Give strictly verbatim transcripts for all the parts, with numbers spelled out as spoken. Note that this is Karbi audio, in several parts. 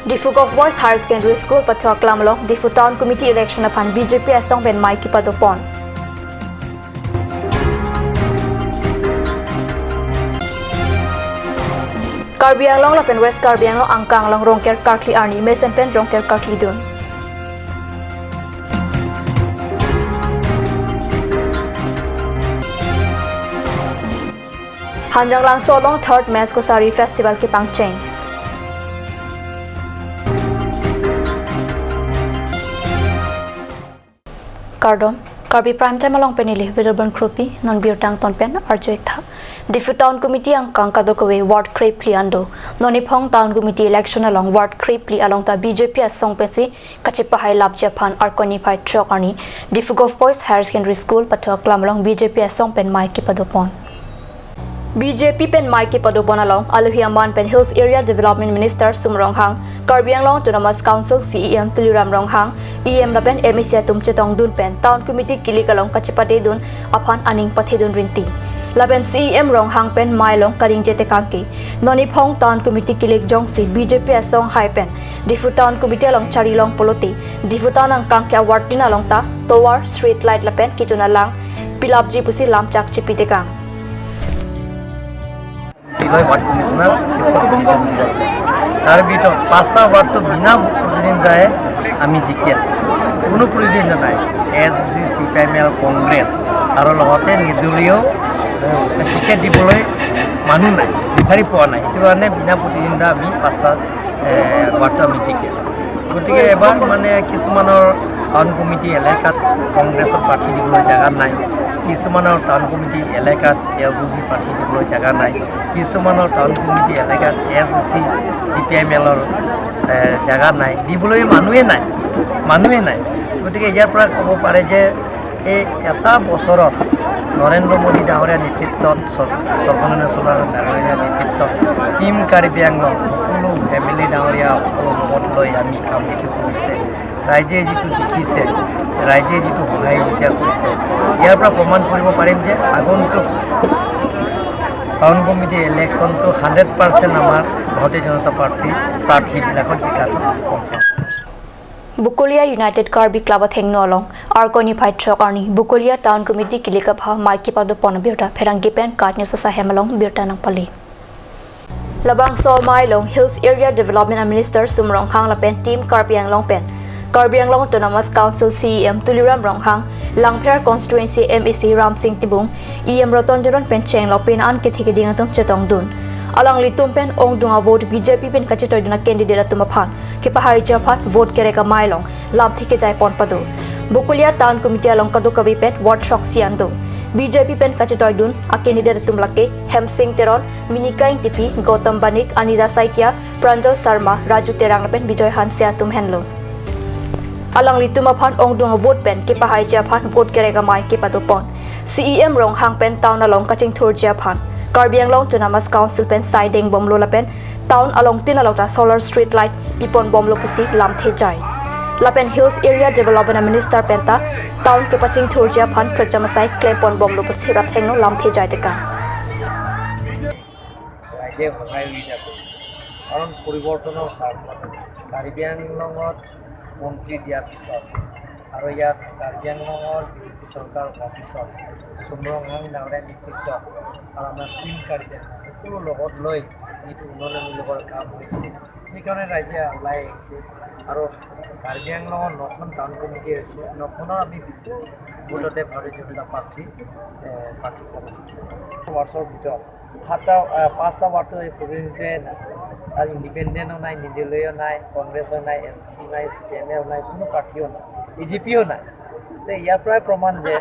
Diphu Govt Boys Higher Secondary School pathu aklam along Diphu Town Committee election aphan B J P asong pen mei kepadopon. Karbi Anglong lapen West Karbi Anglong angkang along Rongker karkli arni mesen pen Rongker karklidun. Hanjanglangso along third Mens Kosari Festival kepangcheng. Kardom, Karbi Prime Time along pen neli Widerburn Kropi, non birta angton pen arju-ik tha. Diphu Town Committee angkang kadokave ward krephli an do. Non niphong Town Committee election along ward krephli along ta B J P asong pensi kachepahailapji aphan Arkoi niphai throk arni Diphu Govt Boys Higher Secondary School pathu aklam along B J P asong pen mei kepadopon. B J P pen mei kepadopon along alohi aman pen Hills Area Development Minister Sum Ronghang, Karbi Anglong Autonomous Council C E M Tuliram Ronghang, E M lapen M A C atum chetongdun pen Town Committee kilik along kachepadedun aphan aning pathedun rinti. Lapen C E M Ronghang pen mei along kaningje tekang ke, non niphong Town Committee kilik jongsi B J P asong hai pen Diphu Town Committee along chari long pulote, Diphu Town angkang ke awartin along ta tovar, street light lapen kechun alang pilapji pusi lamchak chipi tekang. Tiloi Ward Commissioner, sixty four Division Leader. তার ভিতৰত পাঁচটা ৱাৰ্ডটো বিনা প্ৰতিদ্বন্দ্বিতাৰে আমি জিকি আছো। কোনো প্ৰতিদ্বন্দ্বিতা নাই। A S D C, C P I M L, Congress আৰু লগতে নিৰ্দলীয় টিকেট দিবলৈ মানুহ নাই, বিচাৰি পোৱা নাই। সেইটো কাৰণে বিনা প্ৰতিদ্বন্দ্বিতা আমি পাঁচটা, এ, ৱাৰ্ডটো আমি জিকিলোঁ। গতিকে এবাৰ মানে কিছুমানৰ টাউন কমিটি এলেকাত কংগ্ৰেছৰ প্ৰাৰ্থী দিবলৈ জেগা নাই, কিছুমানৰ টাউন কমিটি এলেকাত এ এছ ডি চি প্ৰাৰ্থী দিবলৈ জেগা নাই, কিছুমানৰ টাউন কমিটি এলেকাত A S D C, C P I M এলৰ, এ, জেগা নাই, দিবলৈ মানুহে নাই, মানুহে নাই। গতিকে ইয়াৰ পৰা ক'ব পাৰে যে এই এটা বছৰত নৰেন্দ্ৰ মোদী ডাঙৰীয়া নেতৃত্বত, সৰ-, সৰ্বানন্দ সোণোৱাল ডাঙৰীয়া নেতৃত্বত টিম কাৰ্বি আংলং সকলো এম এল এ ডাঙৰীয়া সকলো লগত লৈ আমি কাম এইটো কৰিছে। ৰাইজে যিটো দেখিছে, ৰাইজে যিটো সহায় যেতিয়া কৰিছে, ইয়াৰ পৰা প্ৰমাণ কৰিব পাৰিম যে আগন্তুক টাউন কমিটি ইলেকশ্যনটো হাণ্ড্ৰেড পাৰ্চেণ্ট আমাৰ ভাৰতীয় জনতা পাৰ্টীৰ প্ৰাৰ্থীবিলাকত জিকাটো confirm. Bokolia United Karbi Club athengno along Arkoi niphai throk arni Bokolia Town Committee kilik aphan mei kepadopon abirta pherangke pen KAT News ahem along birta nangpale. Labangso amei along Hills Area Development Minister Sum Ronghang lapen Team Karbi Anglong pen Karbi Anglong Autonomous Council C E M Tuliram Ronghang, Langpher Constituency M A C Ramsing Timung, E M Ratan Teron pen chenglok pen an kethe keding atum chetongdun. Alanglitum pen ongdung avote B J P pen kachetoidun acandidate atum aphan kepahaiji aphan vote kerek amei along lamthe kejai pon pado. Bokolia Town Committee along kadokave pen ward throksi an do. B J P pen kachetoidun acandidate atum lake Hemsing Teron, Minika Ingtipi, Gautam Banik, Anija Saikia, Pranjal Sharma, Raju Terang lapen Bijoy Hanse atum henlo. Alanglitum aphan ongdung avote pen kepahaiji aphan vote kerek amei kepadopon. C E M Ronghang pen town along kachingthurji aphan Karbi Anglong Autonomous Council pen siding bomlo lapen town along tin along ta solar street light pipon bomlo pusi lamthe jai. Lapen Hills Area Development Minister pen ta town kepachingthurji aphan prekjam asai klempon bomlo pusi rat hengno lamthe jai tekang. ৰাইজে সহায় সুবিধা কৰিছে। কাৰণ পৰিৱৰ্তনৰ স্বাৰ্থত কাৰ্বি আংলঙত মন্ত্ৰী দিয়াৰ পিছত আৰু ইয়াত কাৰ্বি আংলঙৰ বিজেপি চৰকাৰ হোৱাৰ পিছত চুম ৰংহাং ডাঙৰীয়া নেতৃত্বত আৰু আমাৰ টিম কাৰ্বি আংলং সকলো লগত লৈ যিটো উন্নয়নমূলকৰ কাম হৈছে, সেইকাৰণে ৰাইজে ওলাই আহিছে। আৰু কাৰ্বি আংলঙৰ নখন টাউন কমিটি হৈছে, নখনৰ আমি বিপুল ভোটতে ভাৰতীয় জনতা পাৰ্টি, এ, প্ৰাৰ্থী পাইছোঁ। ৱাৰ্ডছৰ ভিতৰত সাতটা, আহ, পাঁচটা ৱাৰ্ডটো এই প্ৰতিনিধিত্বই নাই। তাত ইণ্ডিপেণ্ডেণ্টো নাই, নিৰ্দলীয় নাই, কংগ্ৰেছৰ নাই, এছ চি নাই, চি পি এম এল নাই, কোনো প্ৰাৰ্থীও নাই, বি জে পিও নাই। তো ইয়াৰ পৰাই প্ৰমাণ যে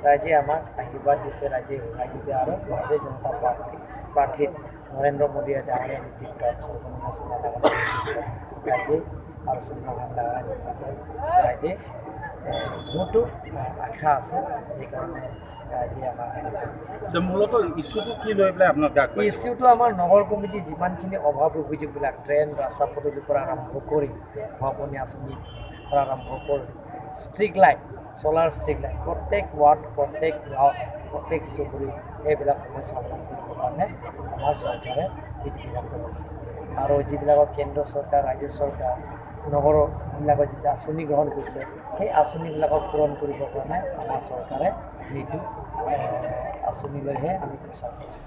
ৰাইজে আমাক আশীৰ্বাদ দিছে, ৰাইজে সহায় দিছে আৰু ভাৰতীয় জনতা পাৰ্টি প্ৰাৰ্থীত নৰেন্দ্ৰ মোদী ডাঙৰীয়া নেতৃত্বত, সৰ্বানন্দ সোণোৱাল ডাঙৰীয়া নেতৃত্বত ৰাইজে আৰু চন্দ্ৰকান্ত ডাঙৰীয়া নেতৃত্বত ৰাইজে, এ, বহুতো, আ, আশা আছে। সেইকাৰণে ৰাইজে আমাক আশীৰ্বাদ দিছে। যে মূলত ইছ্যুটো কি লৈ পেলাই আপোনালোকে আগবাঢ়িছে? ইছ্যুটো আমাৰ নগৰ কমিটিৰ যিমানখিনি অভাৱ অভিযোগবিলাক, ড্ৰেইন, ৰাস্তা পদূলিৰ পৰা আৰম্ভ কৰি, খোৱা পানী আঁচনিৰ পৰা আৰম্ভ কৰি, street light, solar street light, প্ৰত্যেক ৱাৰ্ড, প্ৰত্যেক গাঁও, প্ৰত্যেক চুবুৰী এইবিলাক সমস্যা সমাধান কৰিবৰ কাৰণে আমাৰ চৰকাৰে এইটো সিদ্ধান্ত লৈছে। আৰু যিবিলাকৰ কেন্দ্ৰ চৰকাৰ, ৰাজ্য চৰকাৰ, নগৰবিলাকৰ যিটো আঁচনি গ্ৰহণ কৰিছে, সেই আঁচনিবিলাকৰ পূৰণ কৰিবৰ কাৰণে আমাৰ চৰকাৰে এইটো, এ, আঁচনি লৈহে আমি প্ৰচাৰ কৰিছোঁ।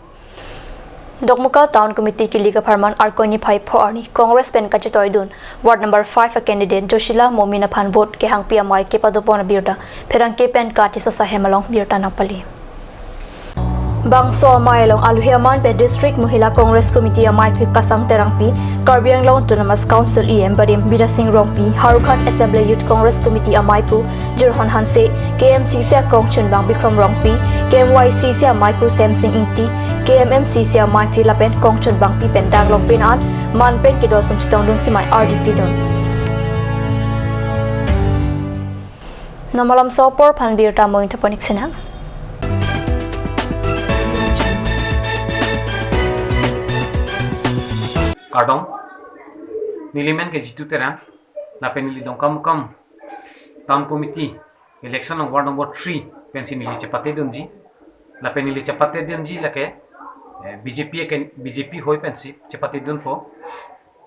Dokmoka Town Committee kilik apharman Arkoi niphai pho arni Congress pen kachetoidun Ward number five a candidate Joshila Momin aphan vote kehangpi amei kepadopon abirta pherangke pen kati sosa hem along birta nangpali. Bangso amei along alohi aman pen District Mahila Congress Committee ameiphu Kasang Terangpi, Karbi Anglong Autonomous Council E M Barim Bidya Sing Rongpi, Howraghat Assembly Youth Congress Committee ameiphu Jirhon Hanse, K M C C akongchun bang Bikrom Rongpi, K M Y C C ameiphu Semsing Ingti, K M M C C ameiphu lapen kongchun bangpi pen daklok pin an man pen kedo atum chetongdun simai ardi pidun. Namalam sopor phan birta moin taponik sinang. Kardom, neli men ke Jitu Terang, lapen neli Dongkamukam Town Committee election along ward number three pensi neli chepatedunji. Lapen neli chepatedunji lake, eh, B J P ke, B J P hoi pensi chepatedunpo.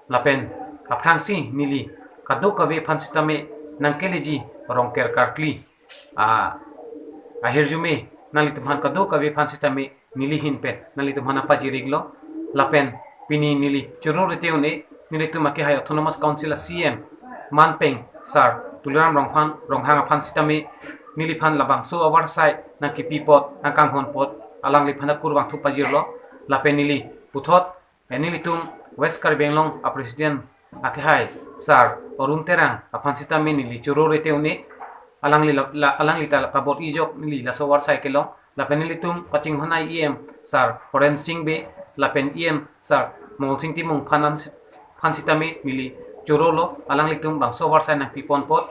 Lapen aphrangsi neli kadokave aphan sitame nangkeleji Rongker karkli, ah, ahirjume nanglitum aphan kadokave aphan sitame neli ahin pen nanglitum aphan nangpajirik lo. Lapen pini neli choro rete un-e, nelitum akehai Autonomous Council a C M manpeng Sir Tuliram Ronghang, Ronghang aphan sitame neliphan labangso avarsai nangkipi apot, nangkanghon apot, alangliphan akur vangthu pajirlo. Lapen neli puthot, eh, nelitum West Karbi Anglong a President akehai Sir Arun Terang aphan sitame neli choro rete un-e, alangli la, la, alangli ta kabor-ijok neli laso avarsai kelong. Lapen nelitum kachinghon ai E M Sir Horen Sing Bey, lapen E M Sir Mongol Sing Timung aphan an si-, aphan sitame neli choro lo, alanglitum bangso avarsai nangpipon apot.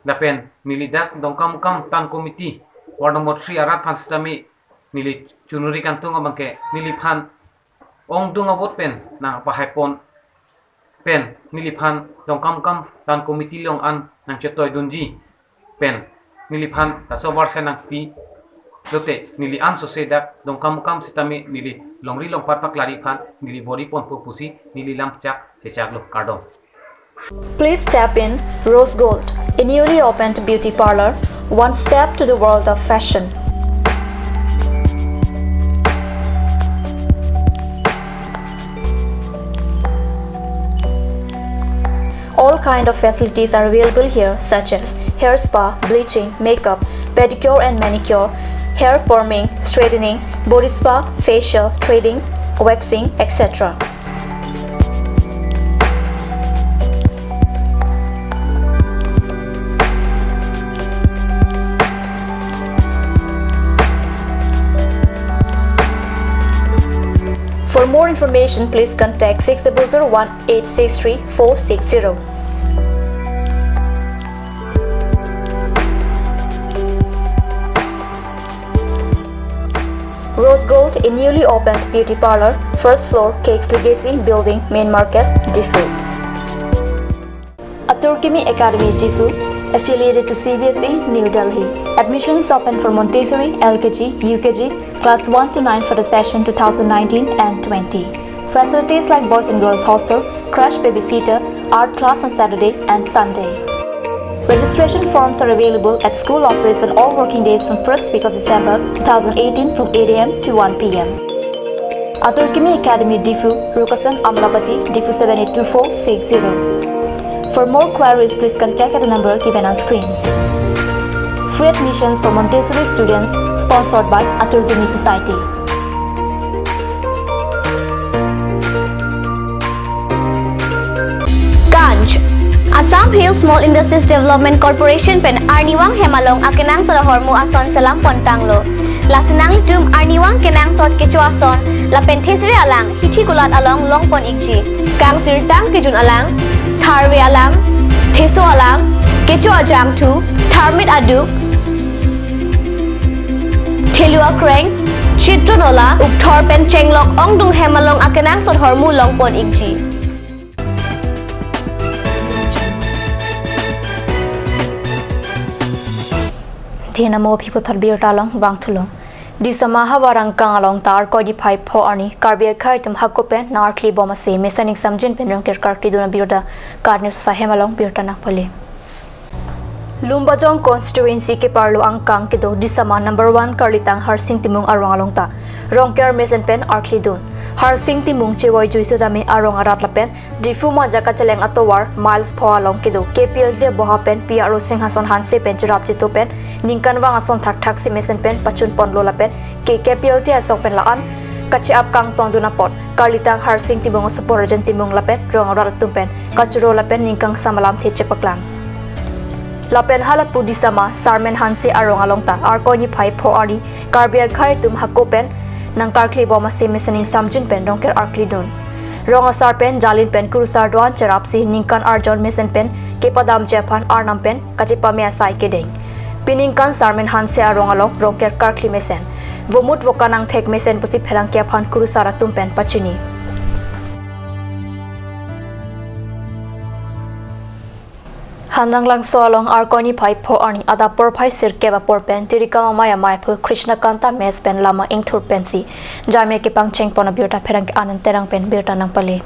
Lapen neli dak Dongkamukam Town Committee ward number three arat aphan sitame neli chonuri kangtung abangke neliphan ongdung a-vote pen nangpahaipon pen neliphan Dongkamukam Town Committee along an nangchetoidunji pen neliphan laso avarsai nangpi lote neli ansose dak Dongkamukam sitame neli longri longpat paklari aphan neli bor-iponpo pusi neli lam chak chechak lo, kardom. Please step in Rose Gold, a newly opened beauty parlor, one step to the world of fashion. All kind of facilities are available here, such as hair spa, bleaching, makeup, pedicure and manicure, hair perming, straightening, body spa, facial, threading, waxing, et cetera. For more information, please contact six double zero one eight six three four six zero. Rose Gold, a newly opened beauty parlor, first floor, Cakes Legacy Building, Main Market, Diphu. Atur Kimi Academy, Diphu, affiliated to C B S E, New Delhi. Admissions open for Montessori, L K G, U K G, class one to nine for the session two thousand nineteen and twenty. Facilities like boys and girls hostel, crash babysitter, art class on Saturday and Sunday. Registration forms are available at school office on all working days from first week of December two thousand eighteen from eight A M to one P M. Atur Kimi Academy, Diphu, Rukasan Amlapati, Diphu seven eight two four six zero. For more queries, please contact at the number given on screen. Free admissions for Montessori students, sponsored by Atur Kimi Society. Ganj. Assam Hill Small Industries Development Corporation pen arnivang hem along akenangsot ahormu ason selam pontanglo. Lasi nanglitum arnivang kenangsot kecho ason lapen thesere alang hithi kulat along longpon ikji. Kangsirtang kejun alang, tharve alang, theso alang, kecho ajangthu, tharmit aduk, thelu akreng, chitron ola, ukthor pen chenglok ongdung hem along akenangsot ahormu longpon ikji. Dina mo aphi puthot birta along vangthulo. Disama havar angkang along ta Arkoi niphai pho arni Karbi akhei atum hako pen nang-arkli bom ase mesen ingsamjin pen rongker karkli dun abirta KAT News ahem along birta nangpale. Lumbajong constituency keparlo angkang kedo Disama number one Karlitang Harsing Timung arong along ta rongker mesen pen arkli dun. Harsing Timung chevoi jui sudame arong arat lapen Diphu Manja kacheleng atovar miles pho along kedo K P L T aboha pen P R O Singhason Hanse pen cherap chetu pen ningkan vang ason thakthak si mesen pen pachun ponlo lapen ke K P L T asong pen la-an kache-ap kangtong dun apot Karlitang Harsing Timung, Supor Rajan Timung lapen rong arat atum pen kachoro lapen ningkan samalam the chepaklang. Lapen halapu Disama Sarmen Hanse arong along ta Arkoi niphai pho arni Karbi akhei atum hako pen nang karkli bom ase mesen ingsamjin pen rongker arkli dun. Rong asar pen jalin pen kurusar do-an cherap si ningkan arjon mesen pen kepadamji aphan arnam pen kachepame asai kedeng. Piningkan Sarmen Hanse arong along rongker karkli mesen, vomut vokan angthek mesen pusi pherangke aphan kurusar atum pen pachini. Handanglangso along Arkoi niphai pho arni adap porphai sirkep apor pen Tirikam amei amaiphu Krishna Kanta Mess pen lama ingthur pensi jamia kepangcheng pon abirta pherangke Anand Terang pen birta nangpale.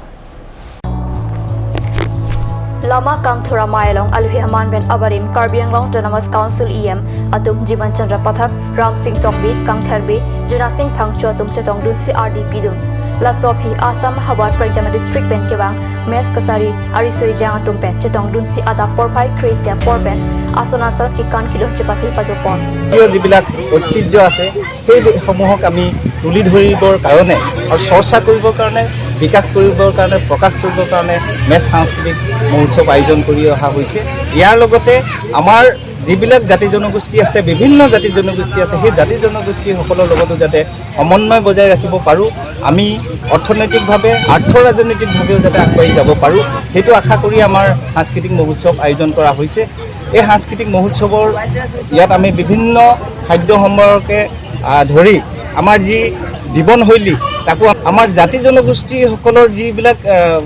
Lama kangthur amei along alohi aman pen abarim Karbi Anglong Autonomous Council E M atum Jivan Chandra Pathak, Ram Singh Tokbi, Kangthir Bey, Jona Singh Phangcho atum chetong dunsi ardi pidun. Laso aphi Assam havar Prekjam district pen kevang Mess kasari ariso ejang atum pen chetong dunsi adap porphai kre-isi apor pen ason ason kekan kelun chepate pado pon. প্ৰিয় যিবিলাক ঐতিহ্য আছে, সেইসমূহক আমি তুলি ধৰিবৰ কাৰণে আৰু চৰ্চা কৰিবৰ কাৰণে, বিকাশ কৰিবৰ কাৰণে, প্ৰকাশ কৰিবৰ কাৰণে মেছ সাংস্কৃতিক মহোৎসৱ আয়োজন কৰি অহা হৈছে। ইয়াৰ লগতে আমাৰ যিবিলাক জাতি জনগোষ্ঠী আছে, বিভিন্ন জাতি জনগোষ্ঠী আছে, সেই জাতি জনগোষ্ঠীসকলৰ লগতো যাতে সমন্বয় বজাই ৰাখিব পাৰোঁ, আমি অৰ্থনৈতিকভাৱে, আৰ্থ ৰাজনৈতিকভাৱেও যাতে আগবাঢ়ি যাব পাৰোঁ, সেইটো আশা কৰি আমাৰ সাংস্কৃতিক মহোৎসৱ আয়োজন কৰা হৈছে। এই সাংস্কৃতিক মহোৎসৱৰ ইয়াত আমি বিভিন্ন খাদ্য সম্ভাৰকে, আহ, ধৰি আমাৰ যি জীৱনশৈলী, তাকো আমাৰ জাতি জনগোষ্ঠীসকলৰ যিবিলাক, আহ,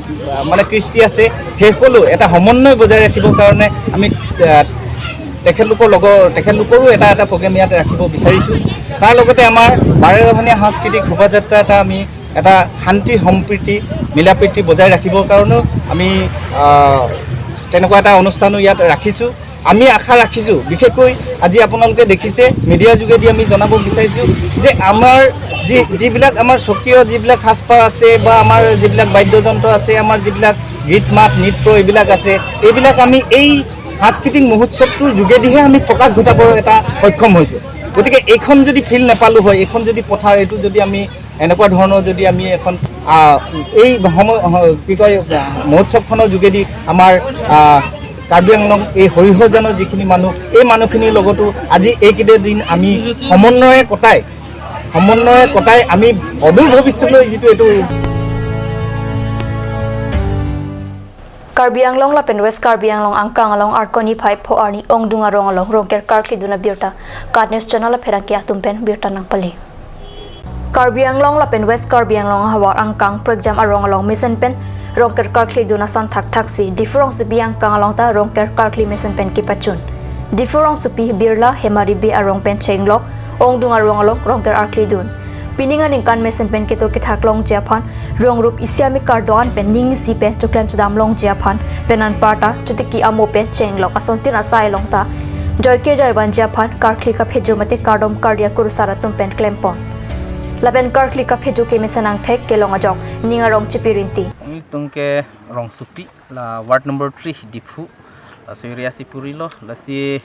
মানে কৃষ্টি আছে, সেই সকলো এটা সমন্বয় বজাই ৰাখিবৰ কাৰণে আমি, আহ, তেখেতলোকৰ লগৰ, তেখেতলোকৰো এটা এটা প্ৰগ্ৰেম ইয়াত ৰাখিব বিচাৰিছোঁ। তাৰ লগতে আমাৰ বাৰেৰহণীয়া সাংস্কৃতিক শোভাযাত্ৰা এটা আমি এটা শান্তি, সম্প্ৰীতি, মিলাপ্ৰীতি বজাই ৰাখিবৰ কাৰণেও আমি, আহ, তেনেকুৱা এটা অনুষ্ঠানো ইয়াত ৰাখিছোঁ। আমি আশা ৰাখিছোঁ, বিশেষকৈ আজি আপোনালোকে দেখিছে, মিডিয়া যোগেদি আমি জনাব বিচাৰিছোঁ যে আমাৰ যি, যিবিলাক আমাৰ স্বকীয় যিবিলাক সাজপাৰ আছে বা আমাৰ যিবিলাক বাদ্যযন্ত্ৰ আছে, আমাৰ যিবিলাক গীত মাত, নৃত্য এইবিলাক আছে, এইবিলাক আমি এই সাংস্কৃতিক মহোৎসৱটোৰ যোগেদিহে আমি প্ৰকাশ ঘটাবৰ এটা সক্ষম হৈছোঁ। গতিকে এইখন যদি ফিল্ড নাপালোঁ হয়, এইখন যদি পথাৰ, এইটো যদি আমি এনেকুৱা ধৰণৰ যদি আমি এখন, আহ, এই সময়, হ-, কি কয়, আহ, মহোৎসৱখনৰ যোগেদি আমাৰ, আহ, কাৰ্বি আংলং এই হৰিহৰ জানৰ যিখিনি মানুহ, এই মানুহখিনিৰ লগতো আজি এইকেইটা দিন আমি সমন্বয়ে কটাই, সমন্বয়ে কটাই আমি অদূৰ ভৱিষ্যতলৈ যিটো এইটো Karbi Anglong lapen West Karbi Anglong angkang along Arkoi niphai pho arni ongdung arong along rongker karkli dun abirta KAT News channel apherangke atum pen birta nangpale. Karbi Anglong lapen West Karbi Anglong ahavar angkang Prekjam arong along mesen pen rongker karkli dun ason thakthak si Diphu rongsopi angkang along ta rongker karkli mesen pen kepachun. Diphu rongsopi Birla Hemari Bey arong pen chenglok ongdung arong along rongker arkli dun. Pining aningkan mesen pen kedo kethak longji aphan rong rup isi amekar kardom pen ning isi pen choklem chodam longji aphan pen anparta chotiki amo pen chenglok asontin asai along ta joike joivanji aphan karkli kaphejo mate kardom kardia kurusar atum pen klem pon. Lapen karkli kaphejo kemesen angthek kelong ajok ning arong chipi rinti. Nelitum ke rongsopi la ward number three Diphu, laso area si puri lo, lasi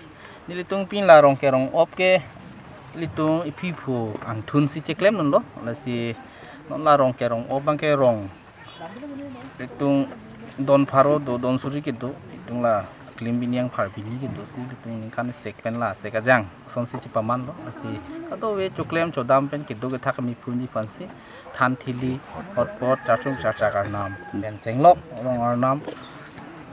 nelitum pini la rongker rong-op ke nelitum iphi phu angthun si cheklem dunlo, lasi non la rongker rong-op abang ke rong nelitum don pharo do don suri kedo, nelitum la klim bini angphar bini kedo si nelitum ningkan sek pen la sek ajang asonsi chepaman lo, lasi kadokave choklem chodam pen kedo kethak kami phunji aphansi than thili, hotpot, charchung charchak arnam pen chenglok, rong arnam,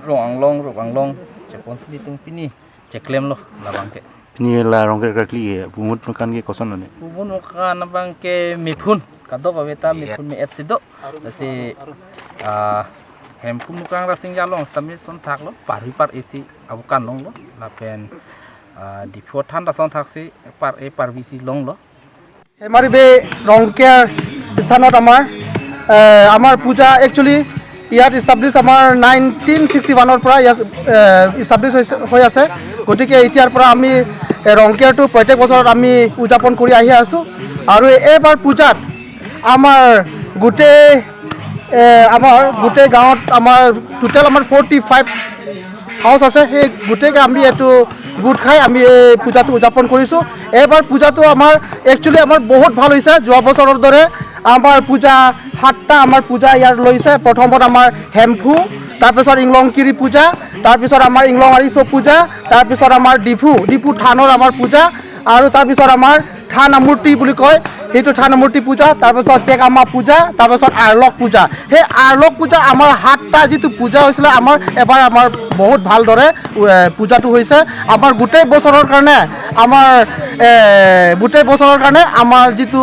rong anglong, rup anglong cheponsi nelitum pini cheklem lo labang ke. Pini la rongker karkli ke pumut makan ke koson lo ne? Pumut makan abang ke mephun, kadokave ta mephun me-et si do. Lasi, ah, Hemphu Mukrang Rasinja along sitame son thak lo, parvi par-e si abukan longlo, lapen, ah, Diphu than ta son thak si par-e parvi si longlo. Hemari বে ৰংকেৰ স্থানত আমাৰ, এ, আমাৰ পূজা একচুৱেলি ইয়াত ইষ্টাব্লিছ আমাৰ nineteen sixty ওৱানৰ পৰা ইয়াত, এ, ইষ্টাব্লিছ হৈছে, হৈ আছে। গতিকে এতিয়াৰ পৰা আমি, এ, ৰংকেৰটো প্ৰত্যেক বছৰত আমি উদযাপন কৰি আহি আছোঁ। আৰু এইবাৰ পূজাত আমাৰ গোটেই, এ, আমাৰ গোটেই গাঁৱত আমাৰ টোটেল আমাৰ ফৰ্টি ফাইভ হাউচ আছে, সেই গোটেইকে আমি এইটো গোট খাই আমি এই পূজাটো উদযাপন কৰিছোঁ। এইবাৰ পূজাটো আমাৰ একচুৱেলি আমাৰ বহুত ভাল হৈছে। যোৱা বছৰৰ দৰে আমাৰ পূজা সাতটা আমাৰ পূজা ইয়াত লৈছে। প্ৰথমত আমাৰ হেম্ফু, তাৰপিছত ইংলং কিৰি পূজা, তাৰপিছত আমাৰ ইংলং আৰিচ' পূজা, তাৰপিছত আমাৰ ডিফু, ডিফু থানৰ আমাৰ পূজা, আৰু তাৰপিছত আমাৰ থান আমূৰ্তি বুলি কয়, সেইটো থান আমূৰ্তি পূজা, তাৰপিছত চেক আমা পূজা, তাৰপিছত আৰ্লক পূজা। সেই আৰ্লক পূজা আমাৰ সাতটা যিটো পূজা হৈছিলে, আমাৰ এবাৰ আমাৰ বহুত ভালদৰে, এ, পূজাটো হৈছে। আমাৰ গোটেই বছৰৰ কাৰণে আমাৰ, এ, গোটেই বছৰৰ কাৰণে আমাৰ যিটো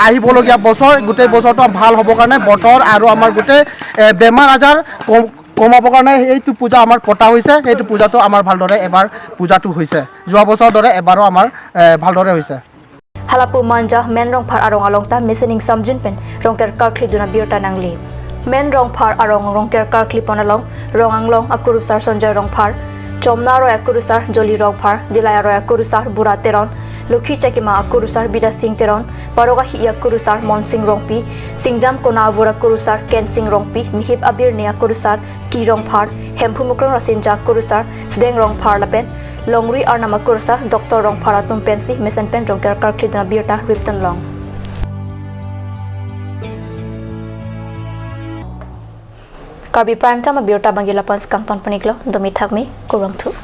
আহিবলগীয়া বছৰ, গোটেই বছৰটো ভাল হ'বৰ কাৰণে বতৰ আৰু আমাৰ গোটেই, এ, বেমাৰ আজাৰ কম, কমাবৰ কাৰণে এইটো পূজা আমাৰ পতা হৈছে। সেইটো পূজাটো আমাৰ ভালদৰে এবাৰ পূজাটো হৈছে, যোৱা বছৰৰ দৰে এবাৰো আমাৰ, এ, ভালদৰে হৈছে। Halapu Manja Men Rongphar arong along ta mesen ingsamjin pen Rongker karkli dun abirta nangli. Men Rongphar arong Rongker karkli pon along Rong Anglong akurusar Sanjoy Rongphar, Chomna Aroi akurusar Joli Rongphar, Dilai Aroi akurusar Bura Teron, Lokhi Chakima akurusar Bidya Sing Teron, Parok Ahi akurusar Monsing Rongpi, Singjam Kona Avur akurusar Kensing Rongpi, Mihip Abirne akurusar Ki Rongphar, Hemphu Mukrong Rasinja akurusar Sudeng Rongphar lapen Longri Arnam akurusar Doctor Rongphar atum pensi mesen pen Rongker karkli dun abirta ripton long. Karbi Prime Time abirta bangke lapu-an si kangton pon-iklo, domi thakmi, kurvangthu.